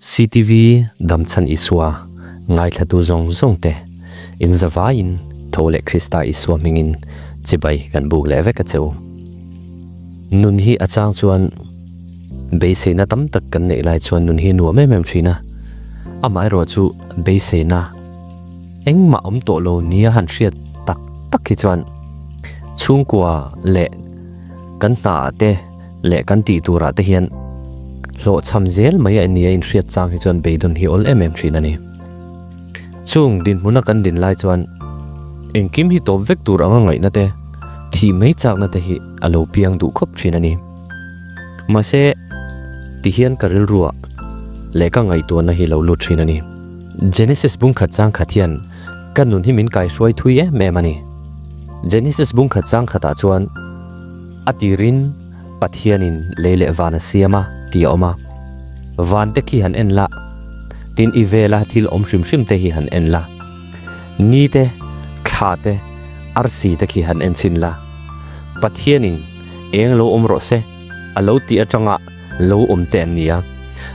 CTV Damchhan Isua ngaithlatu zawng zawng te in zavaiin tho leh Krista Isua hmingin chibai kan buk leh vek a che u. Nun hi a chang chuan beiseina tam tak kan neih lai chuan nun hi a nuam em em thin a, amaherawh chu beiseina engmah awm tawh lo nia han hriat tak tak hi chuan chhungkua leh kan hna ah te leh kan tih turah te hian hlawhchham zel mai a nia inhriat chang hi chuan beidawn hi awl em em thin a ni. Chung dinhmuna kan din lai chuan engkim hi tawp vek tur anga ngaihna te, thih mai chakna te hi a lo piang duh khawp thin a ni. Mahse, ti hian ka rilruah leh ka ngaihtuahna hi lo lut thin a ni. Genesis bungkhat chang khat hian ka nun hi min kaihruai thui em em a ni. Genesis bungkhat chang khatah chuan a tirin Pathianin lei leh van a siam a tih a awm a. Van te khi han en la, tin i vela thil awm hrim hrim te hi han en la. Ni te, thla te, arsi te khi han en chhin la. Pathianin eng lo awm rawh se a lo tih atanga lo awm te an ni a.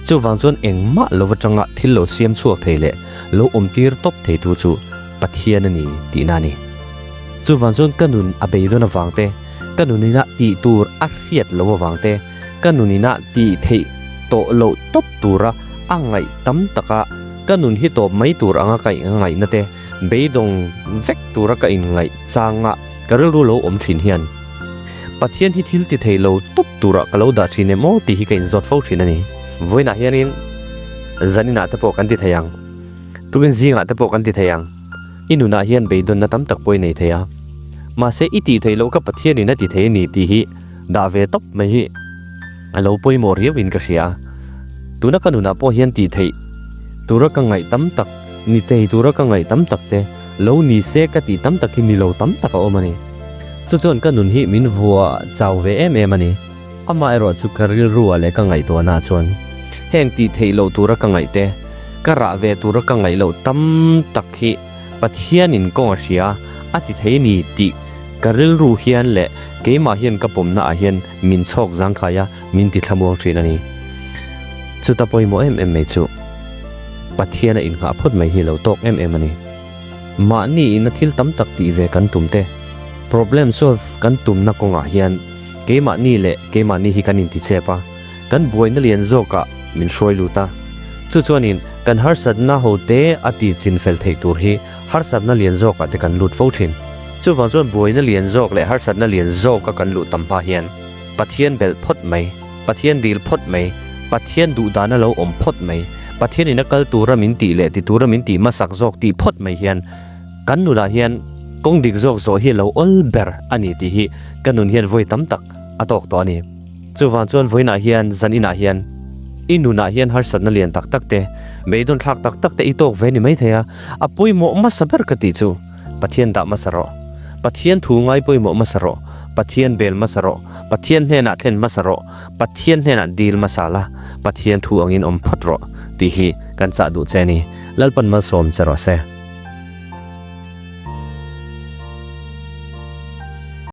Chuvang chuan engmah lo atanga thil lo siam chhuak thei leh lo awm tir tawp theitu chu Pathian a ni tihna a ni. Chuvang chuan ka nun a beidawn avang te, ka nunina tih tur a hriat loh avang te, ka nunina tih theih tawh loh tawp tura a ngaih tam taka ka nun hi tawp mai tur anga ka ngaihna te, beidawng vek tura ka inngaih changa ka rilru lo awm thin hian Pathian hi thil ti thei lo tawp turah ka lo dah thin em aw tih hi ka inzawt fo thin a ni. Vawiinah hianin zaninah te pawh kan ti thei ang, tukin zingah te pawh kan ti thei ang. I nunah hian beidawnna tam tak pawh i nei thei a, mahse i tih theih loh kha Pathianin a ti thei a ni tih hi dah ve tawp mai hi a lo pawimawh riauin ka hria. Tuna ka nunah pawh hian tih theih tura ka ngaih tam tak, ni thei tura ka ngaih tam tak te, lo ni se ka tih tam tak hi ni lo tam tak a awm a ni. Chu chuan ka nun hi min vua chau ve em em a ni. Amaherawh chu ka rilruah leh ka ngaihtuahnaah chuan heng tih theih loh tura ka ngaih te, ka rah ve tura ka ngaih loh tam tak hi Pathianin kawng a hria a ti thei ni tih ka rilru hian leh keimah hian ka pawmnaah hian min chhawk zangkhai a, min ti thlamuang thin a ni. Chuta pawimawh em em mai chu Pathiana inghah phawt mai hi lo tawk em em a ni. Mahni ina thil tam tak tih ve kan tum te, problem solve kan tumna kawngah hian keimahni leh keimahni hi kan intichep a, kan buaina lian zawkah min hruai lut a. Chu chuanin kan harsatna hote a ti chin fel theih tur hi harsatna lian zawkah te kan lut fo thin. Chuvang chuan buaina lian zawk leh harsatna lian zawka kan luh tam hma hian Pathian belh phawt mai, Pathian dil phawt mai, Pathian duhdana lo awm phawt mai, Pathianin a kal tura min tih leh ti tura min tih hmasak zawk tih phawt mai hian kan nunah hian kawng dik zawk zawh hi a lo awl ber a ni tih hi ka nun hian vawi tam tak a tawk tawh a ni. Chuvang chuan vawiinah hian zan inah hian i nunah hian harsatna lian tak tak te, beidawn thlak tak tak te i tawk ve ni maithei a, a pawimawh hmasa ber ka tih chu Pathian dah hmasa rawh. Pathian thu ngai pawimawh hmasa rawh. Pathian bel hmasa rawh. Pathian hnenah thlen hmasa rawh. Pathian hnenah dil hmasa la. Pathian thu angin awm phawt rawh tih hi kan chah duh che a ni. Lalpan malsawm che rawh se.